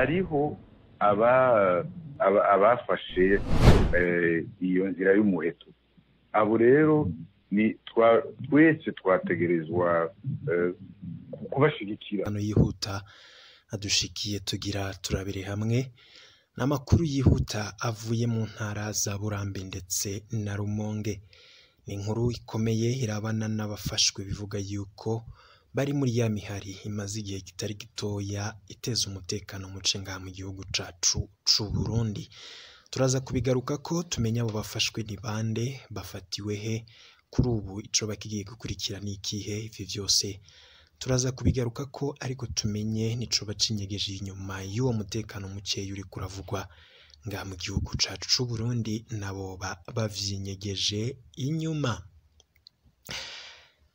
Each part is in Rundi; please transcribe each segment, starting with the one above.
Hariho abafashe iyo nzira y'umuheto. Abo rero ni twese twategerezwa kubashigikira. Hano yihuta adushikiye tugira turabire hamwe n'amakuru yihuta avuye mu ntara za Burambi ndetse na Rumonge. Ni inkuru ikomeye irabana n'abafashwe bivuga yuko bari muri ya mihari imaze igihe kitari gitoya iteza umutekano muce ngaha mu gihugu cacu c'u Burundi. Turaza kubigaruka ko tumenya abo bafashwe ni bande, bafatiwe he, kuri ubu ico bakigiye gukurikira ni ikihe. Ivyo vyose turaza kubigaruka ko, ariko tumenye nico bacinyegeje inyuma y'uwo mutekano mukeya uriko uravugwa ngaha mu gihugu cacu c'u Burundi, nabo bavyinyegeje inyuma.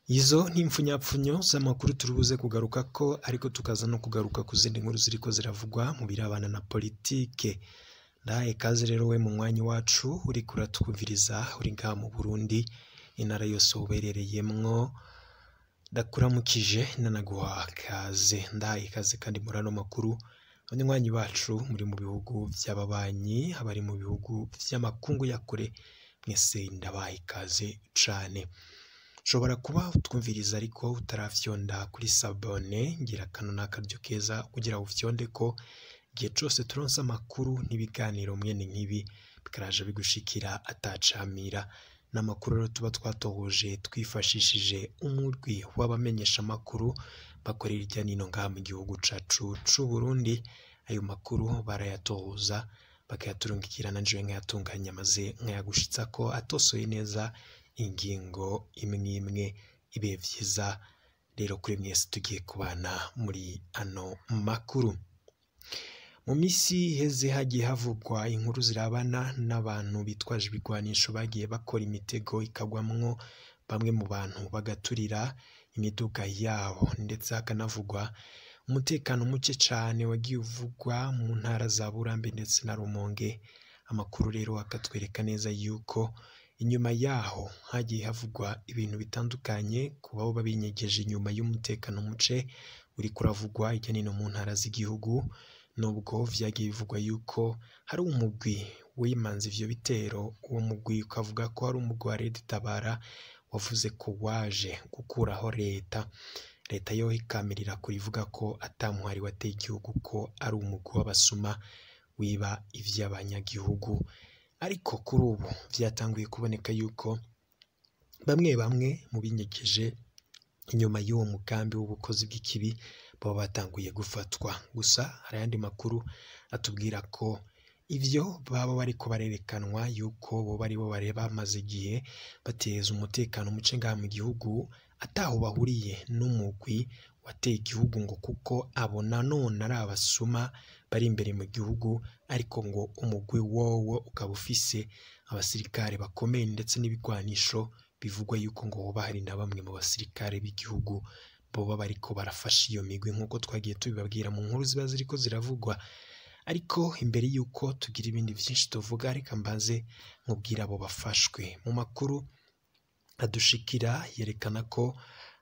Izo ni impfunyapfunyo z'amakuru turubuze kugaruka ko, ariko tukaza no kugaruka ku zindi nkuru ziriko ziravugwa mu birabana na politike. Ndahaye kaze rero we mu mwanya wacu uriko uratwumviriza uri ngaha mu Burundi, intara yose uberereyemwo, ndakuramukije nanaguha kaze. Ndahaye ikaze kandi muri ano makuru abanywanyi bacu muri mu bihugu vy'ababanyi, abari mu bihugu vy'amakungu ya kure, mwese ndabaha ikaze cane. Ushobora kuba utwumviriza ariko utarafyonda kuri sabone, ngira kano n'akaryo keza kugira ufyonde ko igihe cose turonse amakuru n'ibiganiro mwene nk'ibi bikaraje bigushikira atacamira. N'amakuru rero tuba twatohoje twifashishije umurwi w'abamenyesha amakuru bakorera irya nino ngaha mu gihugu cacu c'u Burundi. Ayo makuru barayatohoza bakayaturungikira, na jewe nkayatunganya maze nkayagushitsako atosoye neza ingingo imwe imwe. Ibihe vyiza rero kuri mwese tugiye kubana muri ano makuru. Mu misi iheze hagiye havugwa inkuru zirabana n'abantu bitwaje ibigwanisho bagiye bakora imitego ikagwamwo bamwe mu bantu bagaturira imiduga yabo, ndetse hakanavugwa umutekano muke cane wagiye uvugwa mu ntara za Burambi ndetse na Rumonge. Amakuru rero akatwereka neza yuko inyuma yaho hagiye havugwa ibintu bitandukanye ku babo babinyegeje inyuma y'umutekano muce uriko uravugwa hirya no hino mu ntara z'igihugu, nubwo vyagiye bivugwa yuko hari umugwi wimanze ivyo bitero. Uwo mugwi ukavuga ko hari umugwi wa Red Tabara wavuze ko waje gukuraho leta. Leta yo ikamirira kure ivuga ko ata muhari wateye igihugu, ko ari umugwi w'abasuma wiba ivy'abanyagihugu. Ariko kuri ubu vyatanguye kuboneka yuko bamwe bamwe mu binyegeje inyuma y'uwo mugambi w'ubukozi bw'ikibi baba batanguye gufatwa. Gusa hari ayandi makuru atubwira ko ivyo baba bariko barerekanwa yuko boba aribo bari bamaze igihe bateza umutekano muce ngaha mu gihugu, ataho bahuriye n'umugwi wateye igihugu, ngo kuko abo nanone ari abasuma bari imbere mu gihugu, ariko ngo umugwi wowo ukaba ufise abasirikare bakomeye ndetse n'ibigwanisho. Bivugwa yuko ngo hoba hari na bamwe mu basirikare b'igihugu boba bariko barafasha iyo migwi, nk'uko twagiye tubibabwira mu nkuru ziba ziriko ziravugwa. Ariko imbere yuko tugira ibindi vyinshi tuvuga, reka mbanze nkubwire abo bafashwe. Mu makuru adushikira yerekana ko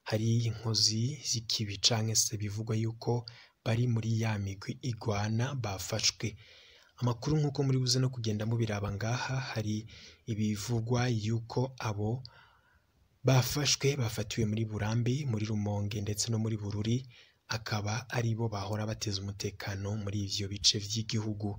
hari inkozi z'ikibi canke se bivugwa yuko bari muri ya migwi igwana bafashwe. Amakuru nk'uko muri buze no kugenda mubiraba ngaha, hari ibivugwa yuko abo bafashwe bafatiwe muri Burambi, muri Rumonge ndetse no muri Bururi, akaba aribo bahora bateza umutekano muri ivyo bice vy'igihugu.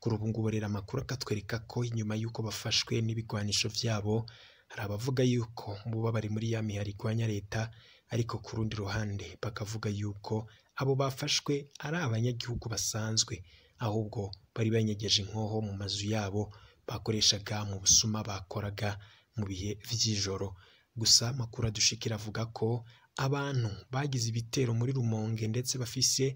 Kuri ubu ngubu rero amakuru akatwereka ko inyuma y'uko bafashwe n'ibigwanisho vyabo, hari abavuga yuko boba bari muri ya mihari igwanya leta, ariko ku rundi ruhande bakavuga yuko abo bafashwe ari abanyagihugu basanzwe, ahubwo bari banyegeje inkoho mu mazu yabo bakoreshaga mu busuma bakoraga mu bihe vy'ijoro. Gusa amakuru adushikira avuga ko abantu bagize ibitero muri Rumonge ndetse bafise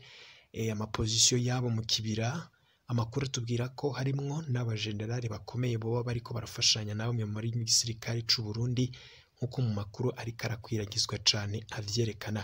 amapozisiyo yabo mu kibira. Amakuru atubwira ko harimwo n'abajenerali bakomeye boba bariko barafashanya na bamwe muri gisirikare c'u Burundi, nk'uko mu makuru ariko arakwiragizwa cane avyerekana.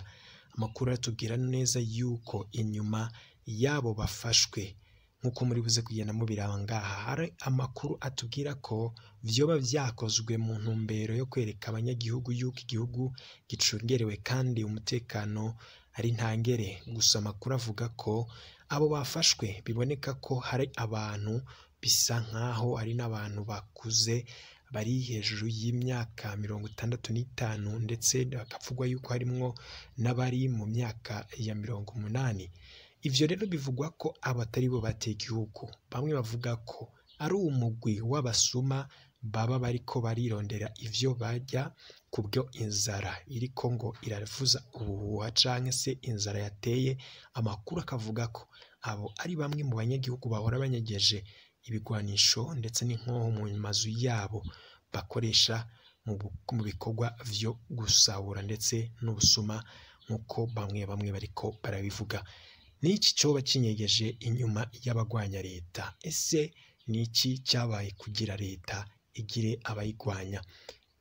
Amakuru aratubwira neza yuko inyuma y'abo bafashwe, nk'uko muri buze kugenda mubiraba ngaha, hari amakuru atubwira ko vyoba vyakozwe mu ntumbero yo kwereka abanyagihugu yuko igihugu gicungerewe kandi umutekano ari ntangere. Gusa amakuru avuga ko abo bafashwe biboneka ko hari abantu bisa nkaho ari n'abantu bakuze bari hejuru y'imyaka 65, ndetse bakavugwa yuko harimwo n'abari mu myaka ya 80. Ivyo rero bivugwa ko abatari bo bateye igihugu. Bamwe bavuga ko ari umugwi w'abasuma baba bariko barirondera ivyo barya kubwo inzara iriko ngo iravuza ubuhuha canke se inzara yateye. Amakuru akavuga ko abo ari bamwe mu banyagihugu bahora banyegeje ibigwanisho ndetse n'inkoho mu mazu yabo bakoresha mu bikorwa vyo gusahura ndetse n'ubusuma, nk'uko bamwe bamwe bariko barabivuga. Niki coba kinyegeje inyuma y'abagwanya leta? Ese niki cyabaye kugira leta igire abayigwanya?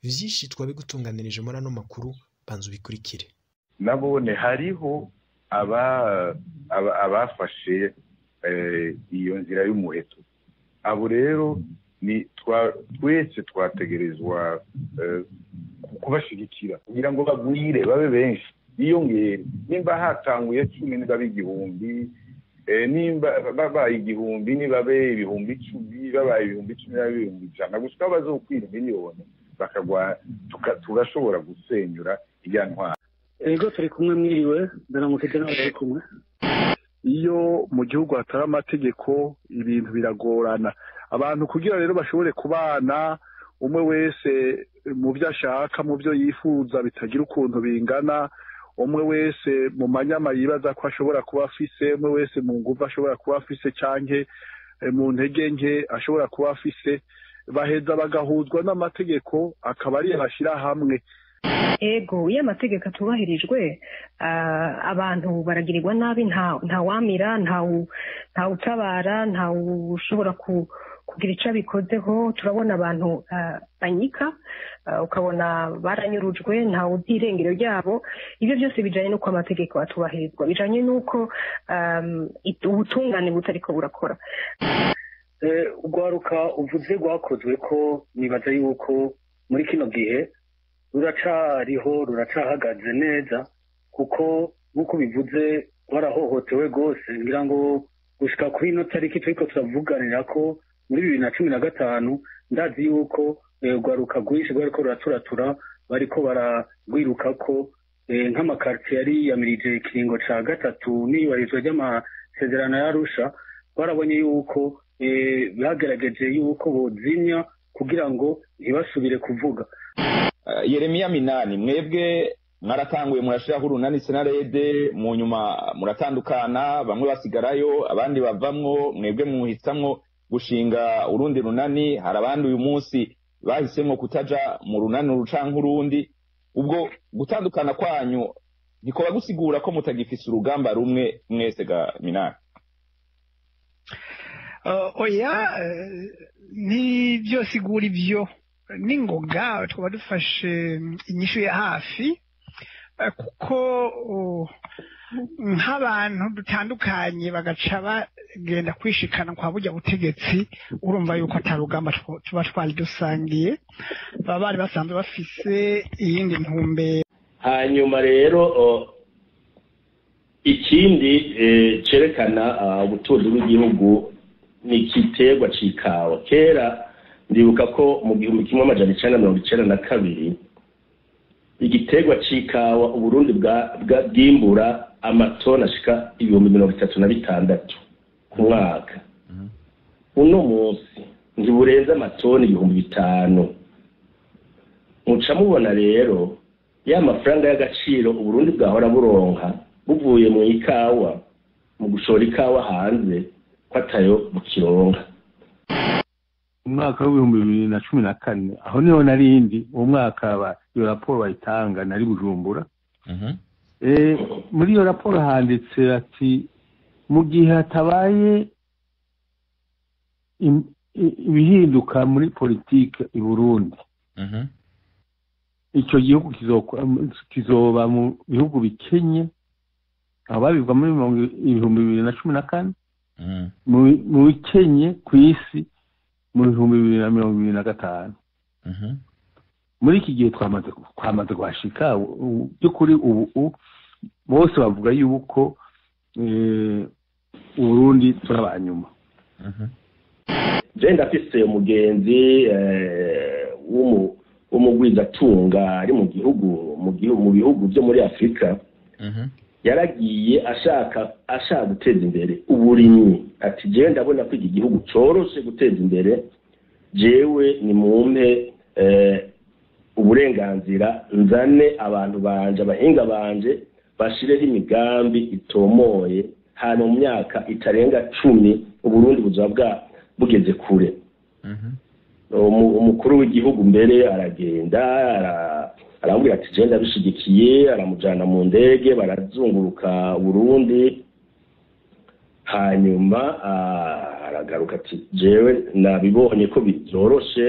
Vyinshi twabigutunganirije muri ano makuru, banza ubikurikire. Nabone hariho abafashe iyo nzira y'umuheto. Abo rero ni twese twategerezwa kubashigikira kugira ngo bagwire babe benshi, biyongere. Nimba hatanguye 10 nibabe 1000, nimba babaye 1000 nibabe 10,000, babaye 10,000 nibabe 100,000, gushika bazokwira miliyoni bakagwa, tugashobora gusenyura iya ntwaro. Ego turi kumwe, mwiriwe ndaramukije nawe turi kumwe. Iyo mu gihugu hatari amategeko ibintu biragorana. Abantu kugira rero bashobore kubana umwe wese mu byo ashaka, mu byo yifuza bitagira ukuntu bingana, umwe wese mu manyama yibaza ko ashobora kuba afise, umwe wese mu nguvu ashobora kuba afise canke mu ntege nke ashobora kuba afise, baheza bagahuzwa n'amategeko akaba ari bashira hamwe. Ego iyo amategeko atubahirijwe abantu baragirirwa nabi, nta wamira, nta utabara, nta ushobora kugira icyo abikozeho. Turabona abantu banyika, ukabona baranyurujwe, nta uzi irengero ryabo. Ibyo byose bijanye n'uko amategeko atubahirizwa, bijanye n'uko ubutungane butariko burakora. Urwaruka uvuze rwakozwe ko nibaza yuko muri kino gihe ruracariho, ruracahagaze neza, kuko nk'uko bivuze rwarahohotewe rwose. Ngira ngo gushika kuri ino tariki turiko turavuganira ko muri 2015, ndazi yuko urwaruka rwinshi rwariko ruraturatura, bariko bararwirukako nk'amakartier yari yiyamirije ikiringo ca 3 n'iyubahirizwa ry'amasezerano ya Arusha. Barabonye yuko bagerageje yuko bozimya kugira ngo ntibasubire kuvuga. Yeremiya Minani, mwebwe mwaratanguye murashiraho urunani Senarede, mu nyuma muratandukana, bamwe basigarayo abandi bavamwo, mwebwe muhitamwo gushinga urundi runani. Hari abandi uyu munsi bahisemwo kutaja mu runani rucanka urundi. Ubwo gutandukana kwanyu ntikoba gusigura ko mutagifise urugamba rumwe mwese ga Minani? Oya, nibyo sigura ibyo ningoga twaba dufashe inyishu ya hafi, kuko nk'abantu dutandukanye bagaca bagenda kwishikana kwa burya butegetsi, urumva yuko atarugamba tuba twari dusangiye, baba bari basanzwe bafise iyindi ntumbero. Hanyuma rero ikindi cerekana ubutunzi bw'igihugu ni igiterwa c'ikawa. Kera ndibuka ko mu 1992 igiterwa c'ikawa Uburundi bwimbura amatoni ashika 36,000 ku mwaka. Uno munsi ntiburenze amatoni 5,000. Muca mubona rero ya mafaranga y'agaciro Uburundi bwahora buronka buvuye mu ikawa, mu gushora ikawa hanze, ko atayo bukironka. Umwaka w'2014 aho niho narindi, uwo mwaka iyo raporo bayitanga nari Bujumbura. Muri iyo raporo handitse ati mu gihe hatabaye ibihinduka muri politike i Burundi, icyo gihugu kizoba mu bihugu bikenye, aho babivuga muri 2014, mu bikenye ku isi mu 2025. Muri iki gihe twamaze kuhashika by'ukuri. Ubu Bose bavuga yuko Uburundi turabanyuma. Je ndafise umugenzi w'umugwizatunga ari mu gihugu mu bihugu byo muri Afrika. Yaragiye ashaka guteza imbere uburimyi, ati jewe ndabona ko iki gihugu coroshe guteza imbere, jewe ni mumpe uburenganzira nzane abantu banje, abahinga banje, bashireho imigambi itomoye, hano mu myaka itarenga 10 Uburundi buzaba bugeze kure. Umukuru w'igihugu mbere aragenda arambwira ati je ndabishigikiye, aramujana mu ndege barazunguruka Burundi, hanyuma aragaruka ati jewe nabibonye ko bizoroshe,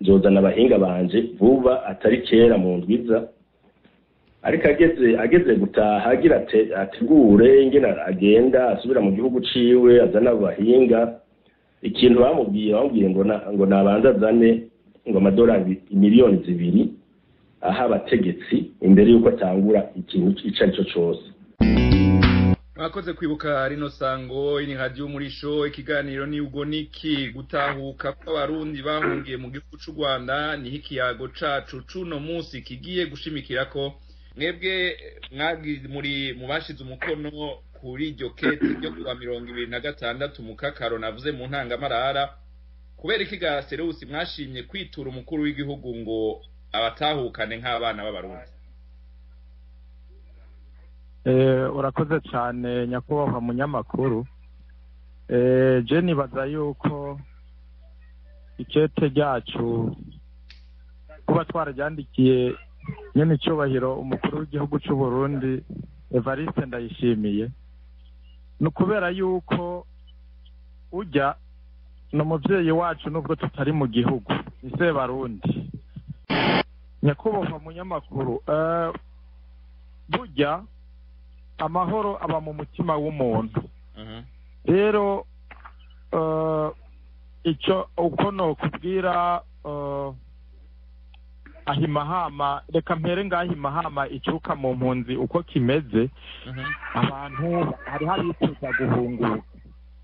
nzozana abahinga banje vuba atari kera mu ndwiza. Ariko ageze gutaha agira ategure ingene agenda asubira mu gihugu ciwe azana abahinga, ikintu bamubwiye ngo nabanza azane ngo amadolari miliyoni 2 aha abategetsi imbere yuko atangura ikintu ico arico cose. Mwakoze kwibuka rino sango ini radio Umurisho, ikiganiro ni ugoniki gutahuka kw'abarundi bahungiye mu gihugu c'u Rwanda, ni ikiyago cacu cuno munsi kigiye gushimikirako mwebwe muri mubashize umukono kuri iryo kete ryo kuwa 26 mu Kakaro navuze mu ntangamarara. Kubera iki ga Serewusi mwashimye kwitura umukuru w'igihugu ngo abatahukane nk'abana b'abarundi? Urakoze cyane nyakubahwa munyamakuru. Je nibaza yuko ikete ryacu kuba twararyandikiye nyene icyubahiro umukuru w'igihugu c'u Burundi Evariste Ndayishimiye, ni ukubera yuko ujya ni umuvyeyi wacu nubwo tutari mu gihugu, ni Sebarundi. Nyakubahwa munyamakuru, burya amahoro aba mu mutima w'umuntu. Rero icyo uko nokubwira ahimahama, reka mpere ngahimahama icuka mu mpunzi uko kimeze. Abantu hari abifuza guhunguka,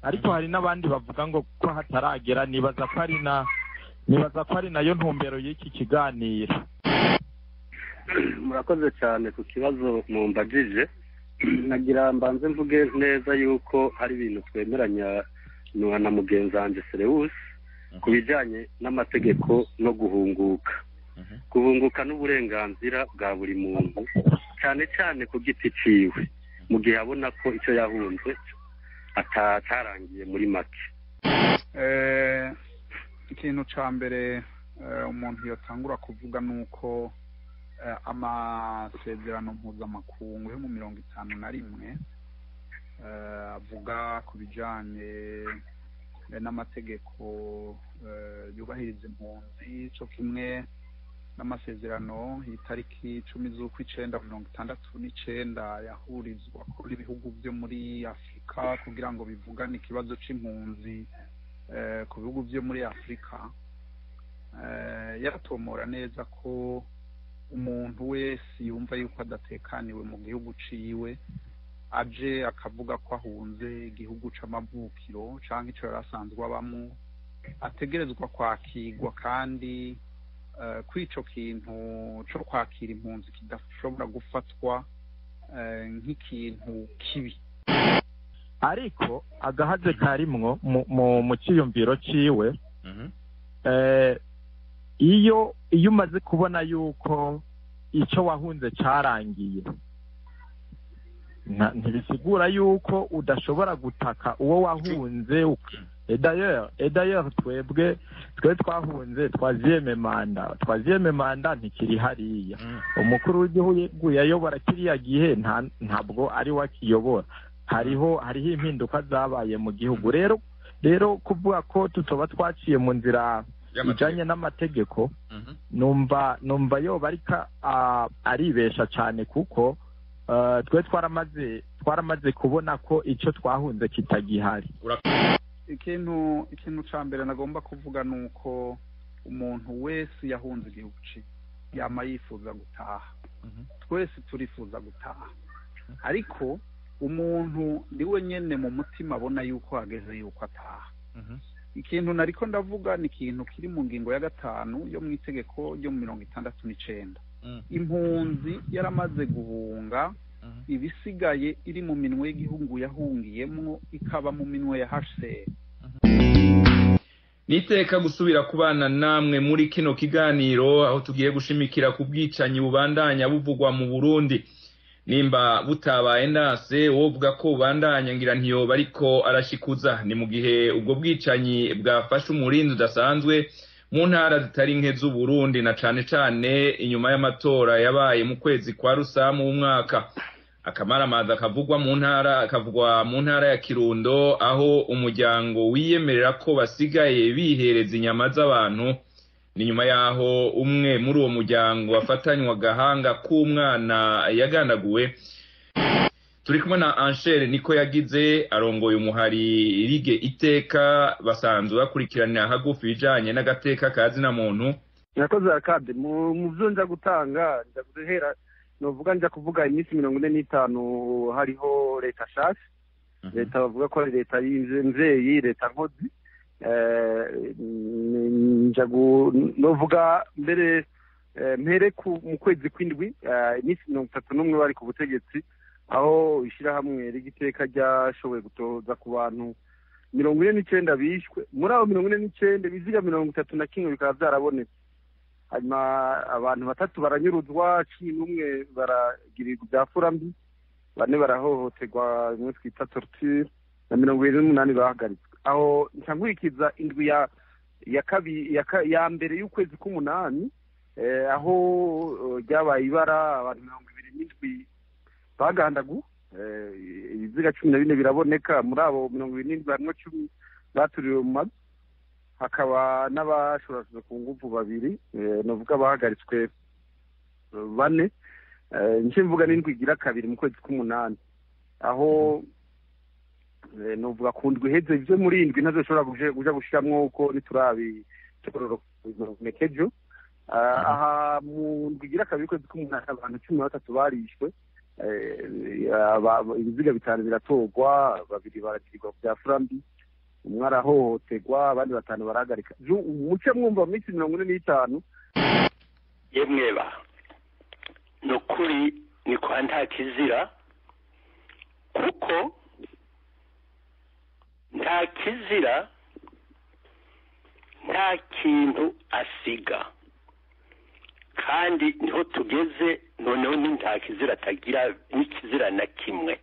ariko hari n'abandi bavuga ngo ko hataragera. Nibaza ko ari nayo ntumbero y'iki kiganiro. Murakoze cyane ku kibazo mumbajije. Nagira mbanze mvuge neza yuko hari ibintu twemeranya na mugenzi wanje Serewusi ku bijyanye n'amategeko no guhunguka. Guhunguka n'uburenganzira bwa buri muntu, cyane cyane ku giti ciwe, mu gihe abona ko icyo yahunze atarangiye muri make. Ikintu ca mbere umuntu yotangura kuvuga nuko amasezerano mpuzamakungu yo mu 51 avuga ku bijanye n'amategeko yubahiriza impunzi, co kimwe n'amasezerano y'itariki 10 z'ukwicenda 1969 yahurizwa kuri ibihugu byo muri Afrika kugira ngo bivugane ikibazo c'impunzi ku bihugu byo muri Afrika. Yaratomora neza ko umuntu wese yumva yuko adatekaniwe mu gihugu ciwe, aje akavuga ko ahunze igihugu c'amavukiro canke ico yarasanzwe abamwo, ategerezwa kwakirwa, kandi kwico kintu co kwakira impunzi kidashobora gufatwa nk'ikintu kibi. Ariko agahaze karimwo mu ciyumviro ciwe, iyo umaze kubona yuko icyo wahunze carangiye, ntibisigura yuko udashobora gutaka uwo wahunze. D'ailleurs twebwe twe twahunze troisième manda ntikiri hariya. Umukuru w'igihugu yayobora kiriya gihe ntabwo ari wakiyobora, hariho impinduka zabaye mu gihugu. Rero kuvuga ko tutoba twaciye mu nzira ijanye n'amategeko, numva yoba ariko aribesha cyane, kuko twe twaramaze kubona ko icyo twahunze kitagihari. Ikintu ca mbere nagomba kuvuga nuko umuntu wese yahunze igihugu ciwe yama yifuza gutaha. Twese turifuza gutaha. Ariko umuntu niwe nyene mu mutima abona yuko hageze yuko ataha. Ikintu nariko ndavuga ni ikintu kiri mu ngingo ya 5 yo mu itegeko ryo mu 69. Impunzi yaramaze guhunga, ibisigaye iri mu minwe y'igihugu yahungiyemwo, ikaba mu minwe ya HCR. Niteka gusubira kubana namwe muri kino kiganiro aho tugiye gushimikira ku bwicanyi bubandanya buvugwa mu Burundi. Nimba butabaye ndase wovuga ko bubandanya ngira ntiyoba ariko arashikuza. Ni mu gihe ubwo bwicanyi bwafashe umurinzi udasanzwe mu ntara zitari nke z'u Burundi, na cane cane inyuma y'amatora yabaye mu kwezi kwa Rusamu w'umwaka. Akamaramaza kavugwa mu ntara kavugwa mu ntara ya Kirundo, aho umuryango wiyemerera ko basigaye bihereza inyama z'abantu. Ni nyuma yaho umwe muri uwo muryango wafatanywa gahanga k'umwana yagandaguwe. Turi kumwe na Anshel niko yagize, arongoye umuhari Rige Iteka, basanzwe bakurikiranira hagufi ibijanye n'agateka ka zina muntu. Nakoze akade mu byo nja gutanga, nja guhera novuga nja kuvuga iminsi 45 hariho leta shasha. Leta bavuga ko ari leta y'imvyeyi, leta nkozi. Nja novuga mbere mpere mu kwezi kw'indwi iminsi 31 bari ku butegetsi, aho ishirahamwe rigiteka ryashoboye gutoza ku bantu 49 bishwe. Muri abo 49 biziga 31 bikaba byarabonetse. Hanyuma abantu 3 baranyuruzwa, 11 baragirirwa ibyafura mbi, 4 barahohoterwa bimwe twita torture, na 28 bahagaritswe. Aho nca nkurikiza indwi ya kabiri ya mbere y'ukwezi k'umunani, aho ryabaye ibara abantu 27 bagandagu, ibiziga 14 biraboneka. Muri abo 27 harimwo 10 baturiwe mu mazu, hakaba n'abashorashije ku nguvu 2, novuga bahagaritswe 4. Nce mvuga n'indwi igira kabiri mu kwezi k'umunani, aho novuga ku ndwi iheze ivyo muri indwi ntazoshobora kuja gushiramwo uko niturabi tororokejo. Aha mu ndwi igira kabiri kwezi k'umunani abantu 13 barishwe, ibiziga 5 biratorwa, 2 baragirirwa bya furambi, umwe arahohoterwa, abandi 5 barahagarika. Umuce mwumva mu minsi 45. Yemweba nukuri ni kwa nta kizira, kuko nta kizira nta kintu asiga, kandi niho tugeze noneho ni nta kizira atagira n'ikizira na kimwe.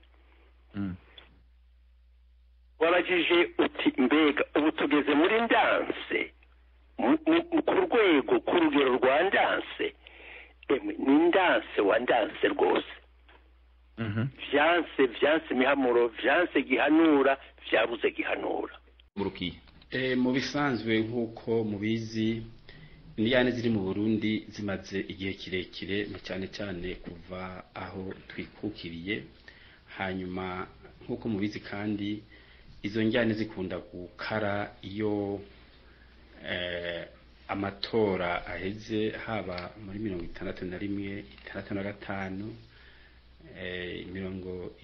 Wabajije uti mbega ubu tugeze muri ndanse, ku rwego ku rugero rwa ndanse. Emwe ni ndanse wa ndanse rwose. Vyanse mihamuro, vyanse gihanura, vyabuze gihanura. Mu bisanzwe nk'uko mubizi, indiyane ziri mu Burundi zimaze igihe kirekire, na cyane cyane kuva aho twikukiriye. Hanyuma nk'uko mubizi kandi izo njyane zikunda gukara iyo amatora aheze, haba muri 61, 65,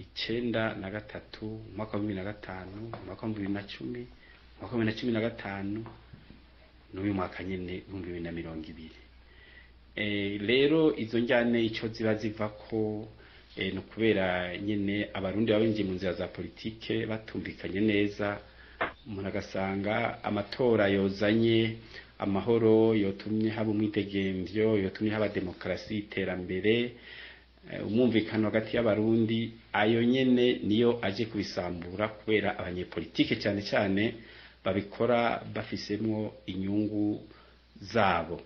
93, umwaka wa 2005, umwaka wa 2010, umwaka wa 2015 n'uyu mwaka nyene 2020. Rero izo njyane ico ziba ziva ko no kubera nyene abarundi babinjiye mu nzira za politike batumvikanye neza, umuntu agasanga amatora yozanye amahoro, yotumye haba umwidegemvyo, yotumye haba demokarasi, iterambere, umwumvikano hagati y'abarundi, ayo nyene niyo aje kubisambura kubera abanyepolitike cyane cyane babikora bafisemwo inyungu zabo.